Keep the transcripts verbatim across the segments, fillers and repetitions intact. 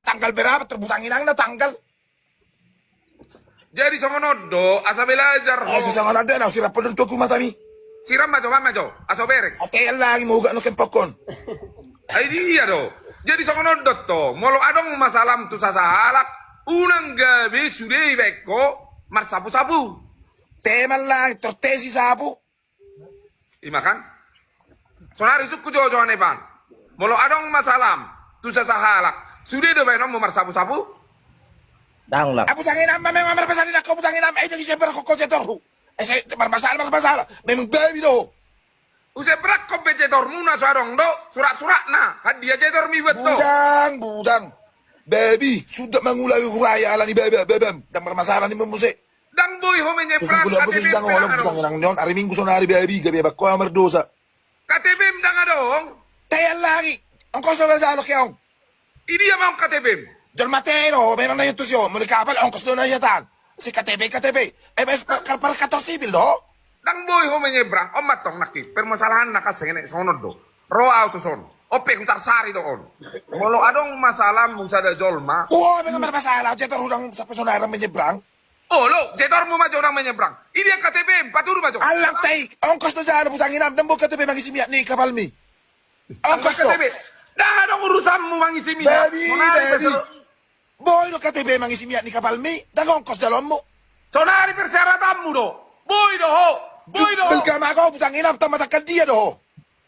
Tanggal berapa, terbutang inangna tanggal. Jadi songon on do, asa belajar ho. Asa songon on do, na siram pondon tu aku matami. Siram ma jo, ma jo, asa bereng. Oke, lagi mau gak no kempokon. Ai dia do. Jadi songon on do to, molo adong masalam tu sasahalak, unang gabe sude ibaen ho marsapu-sapu. Teman lagi, tortesi sapu. Ima kan? Sonari sukku jojo ane pan. Molo adong masalam tu sasahalak, sude do baenonmu marsapu-sapu? Dang lah. Abu tanginam memang marmasalah, aku abu tanginam, eh, jadi saya berkokok cetorhu. Eh, saya marmasalah, marmasalah. Memang babi do. Use berkok be cetormu na so adong do surat-suratna. Kan dia cetor mi buat do. Budang, budang. Babi, sudah mangulai huraya alani babi, babam. Dang marmasalah ni memuse. Dang boi ho menyeberang. Terus aku dapet K T P-m dang, dang adong. Nang nion, hari Minggu sonari babi, gabe bakko mardosa. K T P-m dang adong. Tean lagi. Ongkos lo jalo keong. Idia ma on K T P-m. Jol mate do, memang na itu sio, muli kapal ongkos do na iatan. Si K T P, K T P. Eh, bes, per, per, per kantor sipil do. Dang boi ho menyeberang. On ma tong nangkin. Permasalahan na kaseng enek songon on do. Ro au tu son. Ope hutar sari do on. Molo adong masalah mu sada jolma. Wah, memang bermasalah. Cetor udang sampai sonari menyeberang. Olo, cetormu ma jo dang menyeberang. Idia K T P-m, paturu ma jo. Alang tai, ongkos do jana butang inam, dang boi K T P mangisi miak ni kapalmi. Ongkos do. K T P. Dang adong urusanmu mangisi miak. Babi, sonari babi. Boi do K T P mangisi miak ni kapalmi, dang ongkos jaloonmu. Sonari persyaratanmu do. Boi do ho. Boi do ho. Belga ma ho butang inam, tama takkan dia do ho.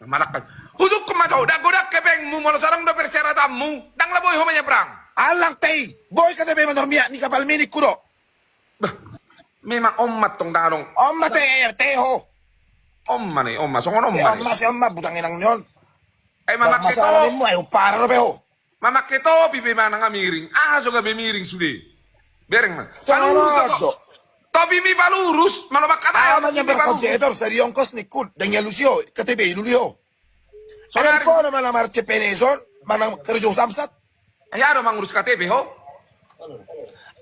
Malakkan. Husungkun ma jo, dang godang hepengmu, molo so adong do persyaratanmu, dang la boi ho menyeberang. Alang tai, boi K T P manor miak ni kapalmi ningku do. Bah, memang on ma tong dang adong. On ma te, te ho. On ma ni, on ma, songon on ma ni. On ma, si on ma, butang inang ni on. Eh, mamake topi. Masalah ni mu, ayo, parah lo pe ho. Mamake topi pe manang miring. Aha so gabe miring sude. Bereng ma. Palurus jo. Topimi palurus, malo mangkatai. Aha ma nyabar kau jetor, sari ongkos ningku, dang ia lusi ho, K T P i luli ho. Sonari. Ada kono mana mar C P N S on, mana kerja samsat. Ai adong mangurus K T P ho.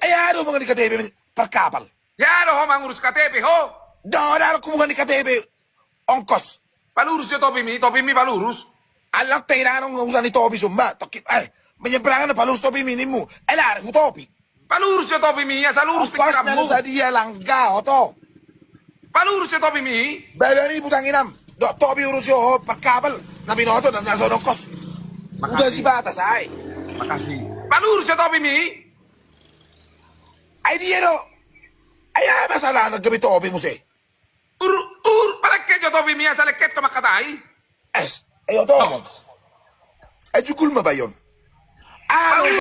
Ai adong mangurus K T P perkapal. Ia do ho mangurus K T P ho. Do, do, aku bukan di K T P. Ongkos. Palurus jo topimi, topimi palurus. Alang tai, dang adong urusan ni topi somba. Toki, eh, menyeberang na palurus topimi nimu. Eh, lari hu topi. Palurus jo topimi, asa lurus pikiranmu. Ongkos na sadia langga, oto. Palurus jo topimi. Badan i butang inam. Dok topi urus jo ho, perkapal. Na binoto, na, na so ongkos. Makasih. Udah si batas, ai. Makasih. Palurus jo topimi. Ai dia do. Ai aha masalah na gabe topi muse. Ur, ur, palengke jo topimi asa lengke ho mangkatai. Es, ayo to. Ai jugul ma bayon. Anu.